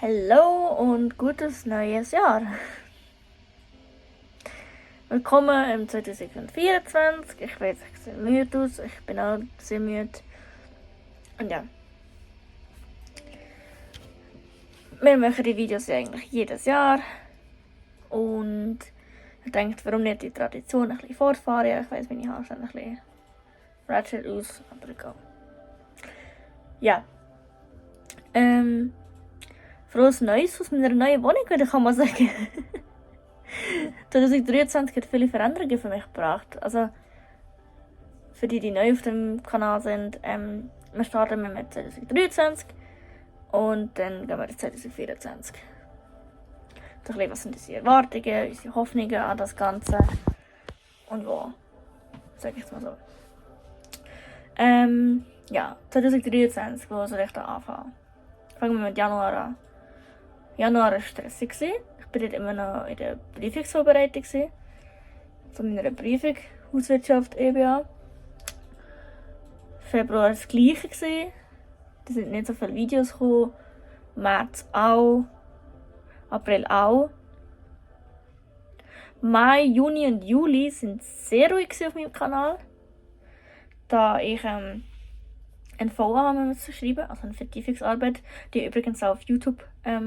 Hallo und gutes neues Jahr. Willkommen im 2024. Ich weiß, ich sehe müde aus. Ich bin auch sehr müde. Und ja. Wir machen die Videos ja eigentlich jedes Jahr. Und ich denke, warum nicht die Tradition ein bisschen fortfahren? Ich weiß, meine Haare sehen ein bisschen ratchet aus, aber egal. Ja. Frohes Neues aus meiner neuen Wohnung, würde ich mal sagen. 2023 hat viele Veränderungen für mich gebracht. Also, für die neu auf dem Kanal sind, wir starten mit 2023 und dann gehen wir in 2024. So ein bisschen, was sind unsere Erwartungen, unsere Hoffnungen an das Ganze und wo, sage ich es mal so. Ja, 2023, wo soll ich da anfangen? Fangen wir mit Januar an. Januar war stressig. Ich war dort immer noch in der Prüfungsvorbereitung von meiner Prüfung Hauswirtschaft EBA. Februar war das Gleiche. Da sind nicht so viele Videos gekommen. März auch. April auch. Mai, Juni und Juli sind sehr ruhig auf meinem Kanal. Da ich ein VA zu schreiben, also eine Vertiefungsarbeit, die übrigens auch auf YouTube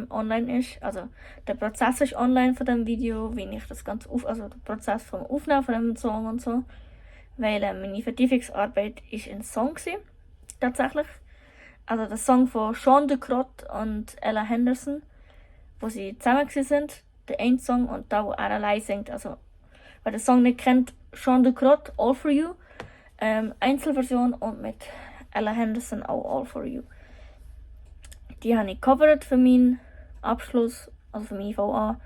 online ist. Also der Prozess ist online von dem Video, wie ich das Ganze also der Prozess vom Aufnehmen von dem Song und so. Weil meine Vertiefungsarbeit ist ein Song gewesen, tatsächlich. Also der Song von Sean de Crott und Ella Henderson, wo sie zusammen sind. Der eine Song und da, wo er allein singt. Also, wer den Song nicht kennt, Sean de Crott, All For You. Einzelversion und mit Ella Henderson auch All For You. Die habe ich covered für meinen Abschluss, also für meine VA.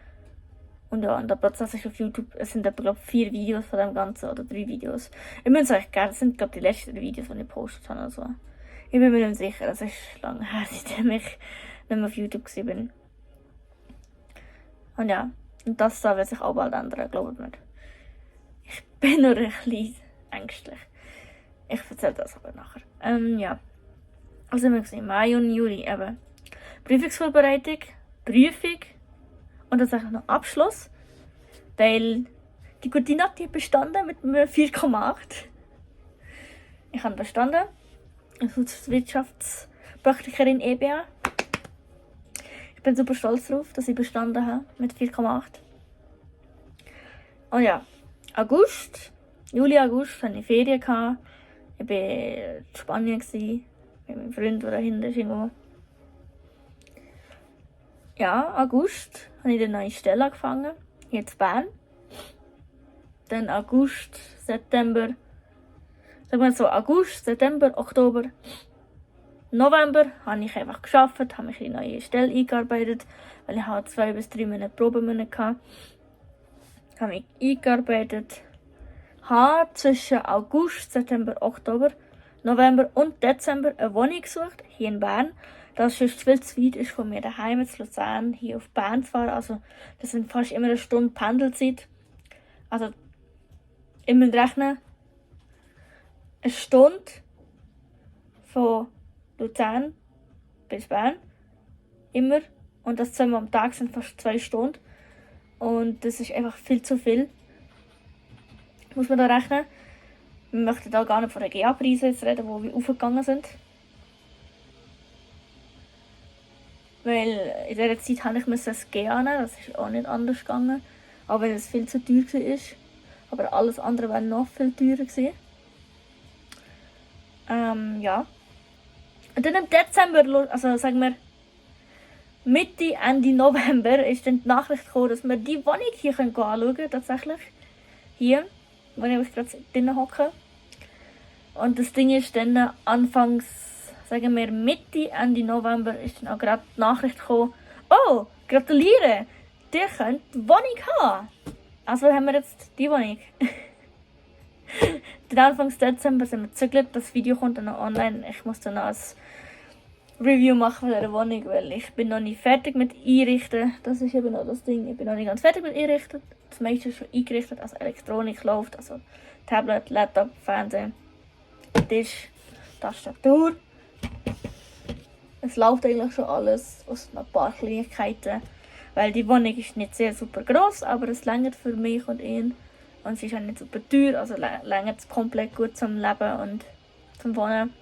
Und ja, und der Prozess ist auf YouTube. Es sind etwa, glaube ich, 4 Videos von dem Ganzen oder 3 Videos. Ich muss euch gerne, das sind, glaube ich, die letzten 3 Videos, die ich gepostet habe. Also. Ich bin mir nicht sicher, es ist lange her, seitdem ich nicht mehr auf YouTube war. Und ja, und das da wird sich auch bald ändern, glaubt mir. Ich bin nur ein bisschen ängstlich. Ich erzähle das aber nachher. Ja. Also wir sehen Mai und Juli eben. Prüfungsvorbereitung, Prüfung und tatsächlich noch Abschluss. Weil die gute Nati hat bestanden mit einem 4,8. Ich habe bestanden. Als Wirtschaftspraktikerin EBA. Ich bin super stolz darauf, dass ich bestanden habe mit 4,8. Und ja, Juli, August hatte ich Ferien. Ich war in Spanien mit meinem Freund, der dahinter ist irgendwo. Ja, August habe ich eine neue Stelle angefangen, jetzt in Bern. Dann August, September, sagen wir so, August, September, Oktober, November habe ich einfach gearbeitet, habe mich in eine neue Stelle eingearbeitet, weil ich halt 2 bis 3 Monate Probemonate hatte. Habe mich eingearbeitet, habe zwischen August, September, Oktober, November und Dezember eine Wohnung gesucht, hier in Bern. Das ist viel zu weit ist von mir daheim zu Luzern, hier auf Bern zu fahren. Also das sind fast immer eine Stunde Pendelzeit. Also ich muss rechnen, eine Stunde von Luzern bis Bern. Immer. Und das 2 Mal am Tag sind fast 2 Stunden. Und das ist einfach viel zu viel. Muss man da rechnen. Wir möchten da gar nicht von den GA-Preisen jetzt reden, die aufgegangen sind. Weil in dieser Zeit habe ich das GA nehmen, das ist auch nicht anders gegangen. Aber weil es viel zu teuer war. Aber alles andere wäre noch viel teurer gewesen. Ja. Und dann im Dezember, also sagen wir Mitte, Ende November, ist dann die Nachricht gekommen, dass wir die Wohnung hier anschauen können, tatsächlich. Hier, wo ich gerade drinnen hocke. Und das Ding ist dann anfangs, sagen wir Mitte, Ende November, ist dann auch gerade die Nachricht gekommen, oh, gratuliere, ihr könnt die Wohnung haben. Also haben wir jetzt die Wohnung. Dann Anfang Dezember sind wir gezögert, das Video kommt dann noch online. Ich muss dann noch ein Review machen von dieser Wohnung, weil ich bin noch nicht fertig mit einrichten. Das ist eben noch das Ding, ich bin noch nicht ganz fertig mit einrichten. Das meiste ist schon eingerichtet, also Elektronik läuft, also Tablet, Laptop, Fernsehen, Tisch, Tastatur. Es läuft eigentlich schon alles, aus noch ein paar Kleinigkeiten. Weil die Wohnung ist nicht sehr super groß, aber es reicht für mich und ihn. Und sie ist auch nicht super teuer, also reicht es komplett gut zum Leben und zum Wohnen.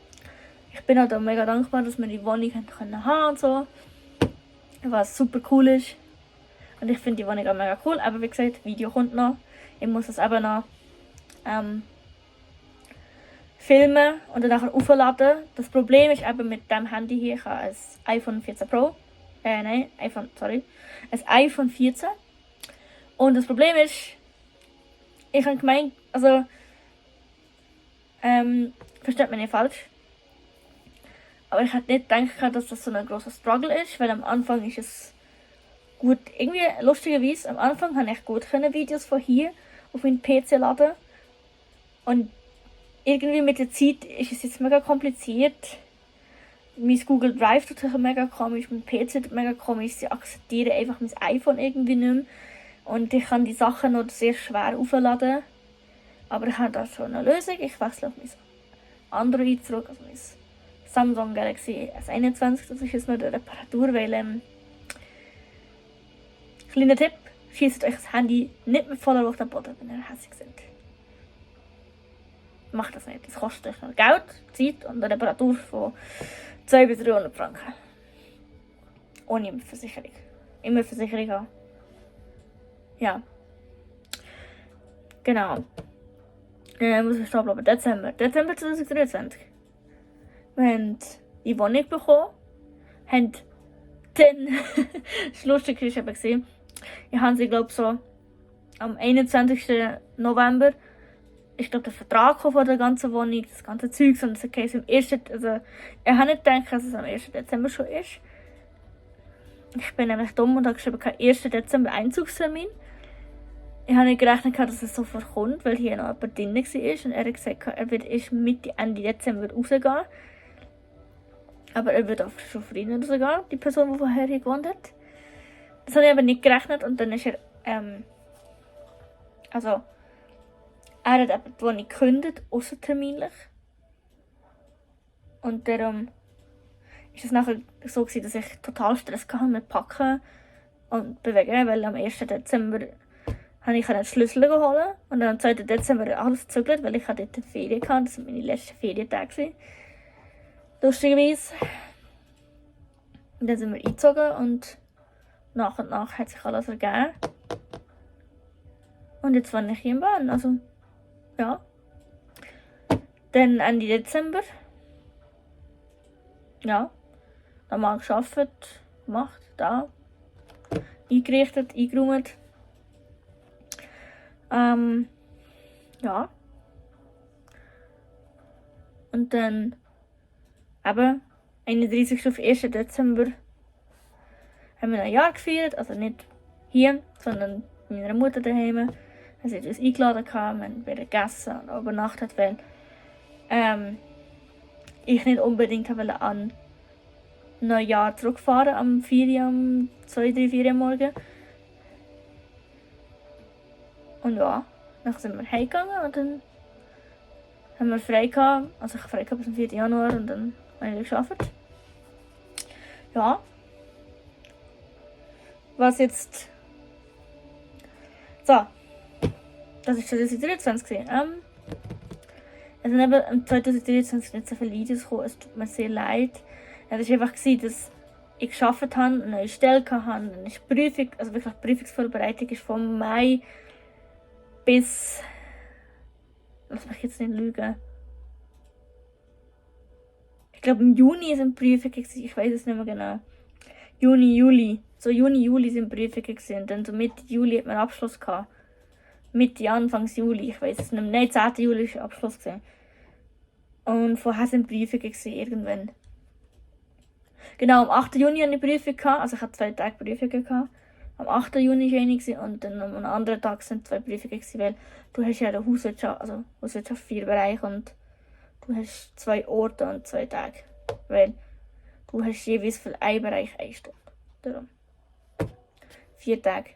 Ich bin halt auch mega dankbar, dass wir die Wohnung haben und so. Was super cool ist. Und ich finde die Wohnung auch mega cool. Aber wie gesagt, Video kommt noch. Ich muss es eben noch filmen und dann nachher aufladen. Das Problem ist eben mit dem Handy hier, ich habe ein iPhone 14 Pro. Ein iPhone 14. Und das Problem ist, ich habe gemeint, also, versteht mich nicht falsch. Aber ich hätte nicht gedacht, dass das so ein grosser Struggle ist, weil am Anfang ist es gut, irgendwie lustigerweise, am Anfang habe ich gut Videos von hier auf meinen PC laden. Und irgendwie mit der Zeit ist es jetzt mega kompliziert. Mein Google Drive tut sich mega komisch, mein PC tut mega komisch. Sie akzeptieren einfach mein iPhone irgendwie nicht mehr. Und ich kann die Sachen noch sehr schwer aufladen. Aber ich habe da schon eine Lösung. Ich wechsle auf mein Android zurück, also mein Samsung Galaxy S21. Das ist jetzt nur die Reparatur, weil kleiner Tipp, schießt euch das Handy nicht mit voller Wucht am Boden, wenn ihr hässlich seid. Macht das nicht. Das kostet euch noch Geld, Zeit und eine Reparatur von 200 bis 300 Franken. Ohne Versicherung. Immer Versicherung haben. Ja. Genau. Muss ich stoppen, aber Dezember 2023. Wir haben die Wohnung bekommen. Haben dann, das Lustige ist eben gesehen, ich habe sie, glaube so am 21. November, ich glaube, der Vertrag von der ganzen Wohnung, das ganze Zeug, und es heisst im 1. Also, ich habe nicht gedacht, dass es am 1. Dezember schon ist. Ich bin nämlich dumm und habe geschrieben, kein 1. Dezember Einzugstermin. Ich habe nicht gerechnet, dass es sofort kommt, weil hier noch jemand drin war. Und er hat gesagt, er wird erst Mitte, Ende Dezember rausgehen. Aber er wird auch schon früher rausgehen, die Person, die vorher hier gewohnt hat. Das habe ich aber nicht gerechnet und dann ist er, er hat eben die Wohnung gekündigt, ausserterminlich. Und darum ist es nachher so gewesen, dass ich total Stress hatte mit Packen und Bewegen, weil am 1. Dezember habe ich den Schlüssel geholt und dann am 2. Dezember alles gezügelt, weil ich dort eine Ferien hatte. Das waren meine letzten Ferientage. Lustigerweise. Und dann sind wir eingezogen und nach hat sich alles ergeben. Und jetzt wohne ich hier in Bern, also ja. Dann Ende Dezember. Ja. Normal gearbeitet, gemacht, da. Eingerichtet, eingeräumt. Ja. Und dann eben 31. auf 1. Dezember haben wir ein Jahr gefeiert, also nicht hier, sondern mit meiner Mutter daheim. Sie hat uns eingeladen, wir haben gegessen und übernachtet, weil ich nicht unbedingt an Neujahr zurückfahren am 2, 3, 4 Uhr morgen. Und ja, dann sind wir heimgegangen und dann haben wir frei gehabt. Also ich frei gehabt bis am 4. Januar und dann habe ich gearbeitet. Ja. Was jetzt... So. Das war 2023. Es sind eben 2023 nicht so viele Videos gekommen. Es tut mir sehr leid. Es war einfach, dass ich gearbeitet habe, eine neue Stelle hatte, eine Prüfung, also wirklich Prüfungsvorbereitung ist von Mai bis... Lass mich jetzt nicht lügen. Ich glaube im Juni sind Prüfungen, ich weiß es nicht mehr genau. Juni, Juli. So Juni, Juli sind Prüfungen gewesen. Und dann so Mitte Juli hat man Abschluss gehabt. Mitte, Anfangs Juli, ich weiß es nicht mehr. Nein, 10. Juli war Abschluss gewesen. Und vorher sind Prüfungen gewesen, irgendwann. Genau, am 8. Juni hatte ich eine Prüfung gehabt. Also ich hatte 2 Tage Prüfungen gehabt. Am 8. Juni war eine und dann am anderen Tag sind 2 Prüfungen gewesen, weil du hast ja eine Hauswirtschaft 4 Bereiche und du hast 2 Orte und 2 Tage. Weil du hast jeweils für einen Bereich 1 Stunde. Darum. 4 Tage.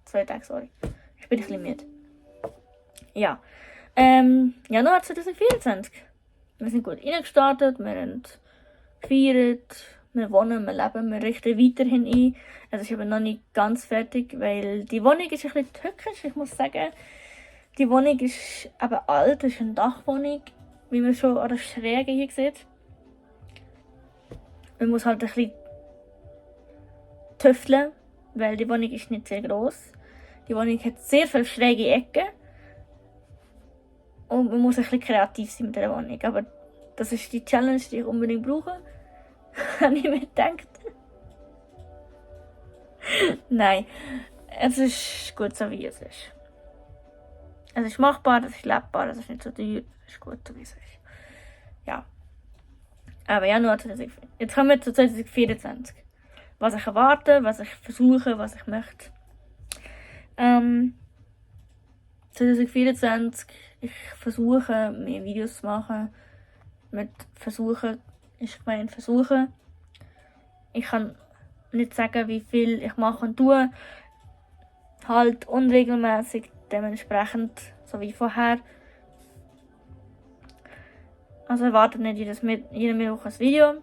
2 Tage, sorry. Ich bin ein bisschen müde. Ja. Januar 2024. Wir sind gut reingestartet. Wir haben gefeiert. Wir wohnen, wir leben, wir richten weiterhin ein. Es ist aber noch nicht ganz fertig, weil die Wohnung ist ein bisschen tückisch, ich muss sagen. Die Wohnung ist eben alt, es ist eine Dachwohnung, wie man schon an der Schräge hier sieht. Man muss halt ein bisschen tüfteln, weil die Wohnung ist nicht sehr groß. Die Wohnung hat sehr viele schräge Ecken. Und man muss ein bisschen kreativ sein mit dieser Wohnung. Aber das ist die Challenge, die ich unbedingt brauche. Habe ich mir gedacht. Nein, es ist gut so wie es ist. Es ist machbar, es ist lebbar, es ist nicht so teuer, es ist gut so wie es ist. Ja. Aber Januar 2024. Jetzt kommen wir zu 2024. Was ich erwarte, was ich versuche, was ich möchte. 2024, ich versuche, mehr Videos zu machen. Mit versuchen, ist gemeint versuchen. Ich kann nicht sagen, wie viel ich mache und tue. Halt unregelmäßig, dementsprechend, so wie vorher. Also erwartet nicht jede Mittwoch ein Video.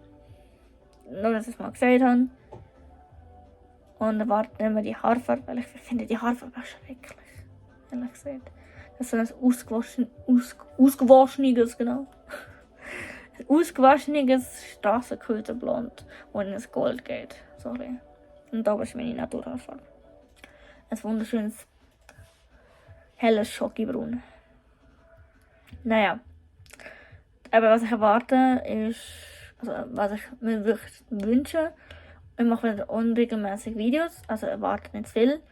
Nur, dass ich es mal gesagt habe. Und erwartet nicht mehr die Haarfarbe, weil ich finde die Haarfarbe auch schrecklich. Ehrlich gesagt. Das ist so ein ausgewaschenes, genau. Ein ausgewaschenes Strassenköterblond, wo in das Gold geht. Sorry. Und da ist meine Naturhaarfarbe. Ein wunderschönes, helles Schokibraun. Naja. Aber was ich erwarte ist, also was ich mir wirklich wünsche, ich mache wieder unregelmäßig Videos, also erwartet nicht viel.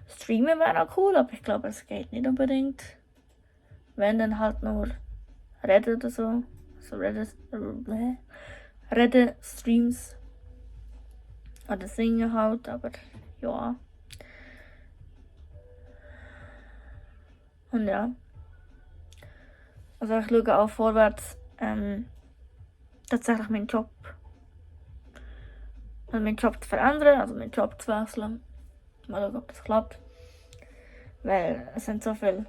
Streamen wäre auch cool, aber ich glaube, es geht nicht unbedingt. Wenn dann halt nur reden oder so. Also reden, Streams. Oder singen halt, aber ja. Und ja. Also ich schaue auch vorwärts, tatsächlich meinen Job zu verändern, also meinen Job zu wechseln. Mal schauen, ob das klappt. Weil es sind so viele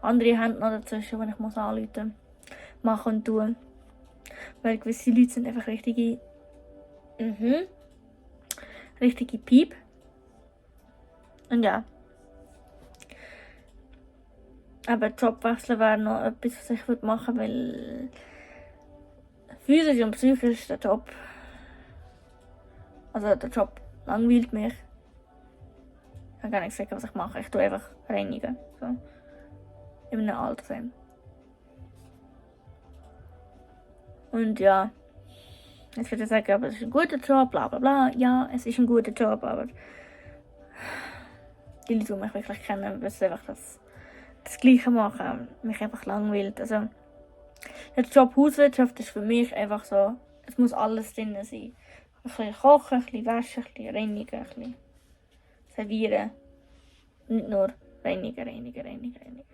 andere Hände noch dazwischen, die ich muss anrufen, machen und tun. Weil gewisse Leute sind einfach richtige Piep. Und ja. Aber Jobwechsel wäre noch etwas, was ich machen würde, weil physisch und psychisch der Job langweilt mich. Ich kann gar nicht sagen, was ich mache. Ich tue einfach reinigen. So. In einem Altersheim. Und ja. Jetzt würde ich sagen, aber es ist ein guter Job, bla bla bla. Ja, es ist ein guter Job, aber die Leute, die mich wirklich kennen, wissen einfach, dass das Gleiche machen, mich einfach langweilt. Also, der Job Hauswirtschaft ist für mich einfach so, es muss alles drin sein. Ein bisschen kochen, ein bisschen waschen, ein bisschen reinigen, ein bisschen servieren. Nicht nur reinigen.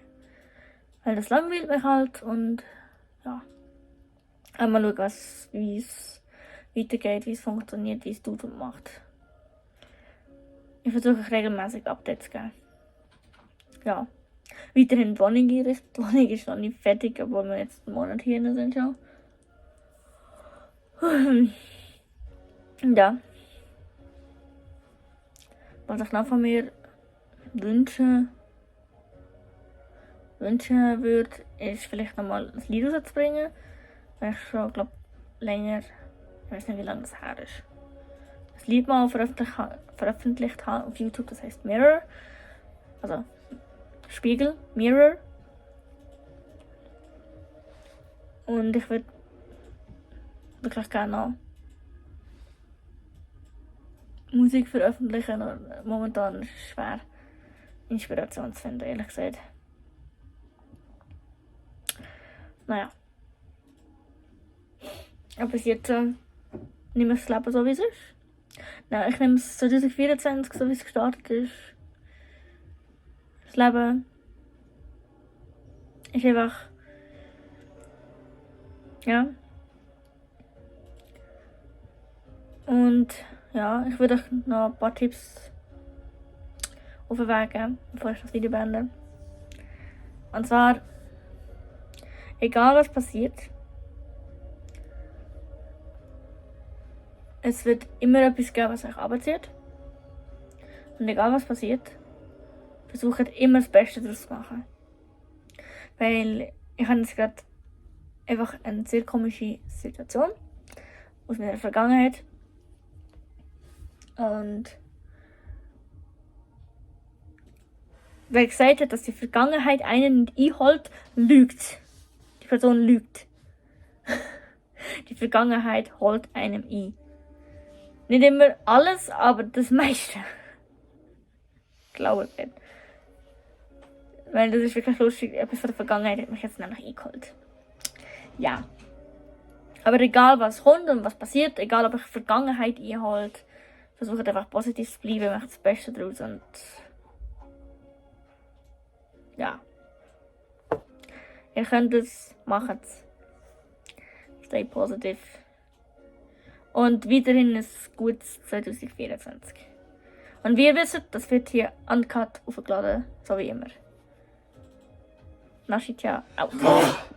Weil das langweilt mich halt und ja. Mal schauen, wie es weitergeht, wie es funktioniert, wie es tut und macht. Ich versuche regelmäßig Updates zu geben. Ja. Weiterhin die Wohnung einrichten. Die Wohnung ist noch nicht fertig, obwohl wir jetzt einen Monat hier sind schon. Ja. Was ich noch von mir wünschen würde, ist vielleicht nochmal ein Lied rauszubringen. Weil ich schon, glaube länger, ich weiß nicht, wie lange das her ist, das Lied mal veröffentlicht habe auf YouTube, das heißt Mirror. Also Spiegel, Mirror. Und ich würde wirklich gerne noch Musik veröffentlichen. Und momentan ist es schwer, Inspiration zu finden, ehrlich gesagt. Naja. Aber bis jetzt nehme ich das Leben so, wie es ist. Nein, ich nehme es 2024, so wie es gestartet ist. Das Leben ist einfach, ja. Und ja, ich würde euch noch ein paar Tipps auf den Weg geben, bevor ich das Video beende. Und zwar, egal was passiert, Es wird immer etwas geben, was euch runterzieht. Und egal was passiert, versucht immer das Beste daraus zu machen. Weil ich habe jetzt gerade einfach eine sehr komische Situation aus meiner Vergangenheit. Und wer gesagt hat, dass die Vergangenheit einen nicht einholt, lügt. Die Person lügt. Die Vergangenheit holt einem ein. Nicht immer alles, aber das meiste. Glaube ich nicht. Weil das ist wirklich lustig. Etwas von der Vergangenheit hat mich jetzt nämlich eingeholt. Ja. Aber egal was kommt und was passiert, egal ob ich die Vergangenheit einholt, versucht einfach positiv zu bleiben, macht das Beste daraus und ja. Ihr könnt es, macht es. Stay positiv. Und weiterhin ein gutes 2024. Und wie ihr wisst, das wird hier uncut aufgeladen, so wie immer. Naschitja out.